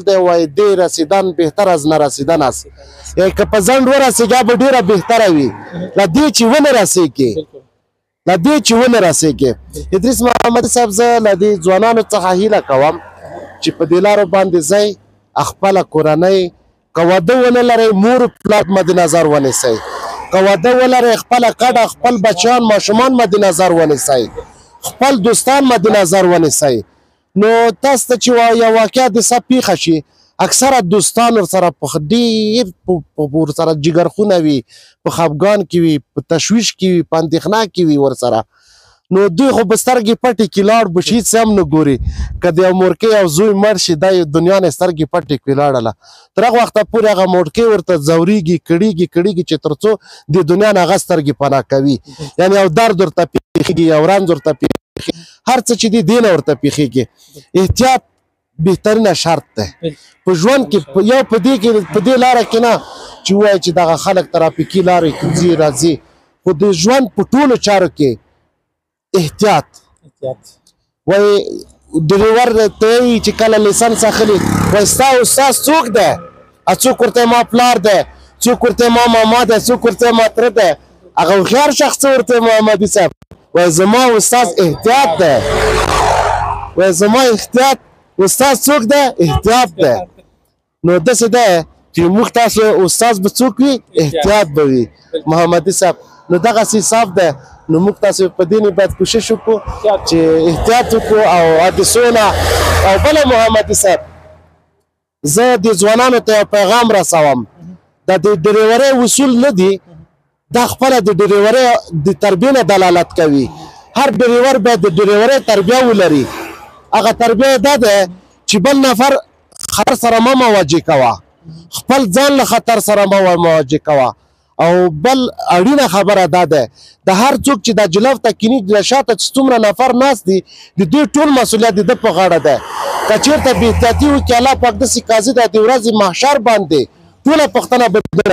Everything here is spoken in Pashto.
دی، وایي دیر رسیدن بهتر از نرسیدن است. یعنی که په ځنډ ورسېږي به ډېره بهتره وي له دې چې ونه رسېږي، له دې چې ونه رسېږي. ادریس محمدي صاحب، زه له دې ځوانانو څخه هیله کوم چې په دې لارو باندې ځئ، خپله کورنۍ که واده ونه لرئ مور پلار مد نظر ونیسئ، که واده ولرئ خپله کډه، خپل بچیان ماشومان مد نظر ونیسئ، خپل دوستان مد نظر ونیسئ. نو تاسو ته چې یو واقعه حادثه پېښه شي، اکثره دوستان ورسره په ډېر ورسره جګرخونه وي، په خفګان کې وي، په تشویش کې وي، په اندېښنه کې وي ورسره. نو دوی خو به سترګې پټې کړي، لاړ به شي، هېڅ هم نه ګوري. که د یو مورکۍ او زوی مړ شي، دا یې دنیا نه سترګې پټې کړي لاړله، تر هغه وخته پورې هغه مورکۍ ورته ځورېږي، کړېږي کړېږي چې تر څو د دنیا نه هغه سترګې پناه کوي. یعنې یو درد ورته پېښېږي، یو رنځ ورته پېښېږي، هر څه چې دي دې نه ورته پېښېږي. احتیاط بهترینه شرط دی په ژوند کې. یو په دې کې، په دې لاره کې نه چې ووایي چې دغه خلک ترافیکي لارې کې ځي راځي، خو د ژوند په ټولو چارو کې احتیاط. وایي ډریور ته وایي چې کله لایسنس اخلي، وایي ستا استاد څوک دی؟ څوک ورته ما پلار دی، څوک ورته ما ماما دی، څوک ورته ما تره دی. هغه هوښیار شخص ورته محمدي صاحب وایي زما استاد احتیاط دی. وایي زما احتیاط استاد څوک دی؟ احتیاط دی. نو داسې دی چې موږ تاسو استاد به څوک وي؟ احتیاط به وي محمدي صاحب. نو دغسې حساب دی. نو موږ تاسو په دې باید کوشش وکړو چې احتیاط وکړو او حادثو نه. او بله محمدي صاحب، زه د ځوانانو ته یو پیغام رسوم، دا د ډریورۍ اصول نه دي، دا خپله د ډریورۍ د تربیې نه دلالت کوي. هر ډریور باید د ډریورۍ تربیه ولري. هغه تربیه دا ده چې بل نفر خطر سره مه مواجه کوه، خپل ځان له خطر سره مه مواجه کوه. او بل اړینه خبره دا ده، د هر څوک چې د جلو ته کینی، د شاته چې څومره نفر ناست دي، د دوی ټول مسؤلیت د ده په غاړه ده. که چېرته بې احتیاطي وکړي، الله پاک داسې قاضي ده، د ورځې محشر باندې ټوله پوښتنه به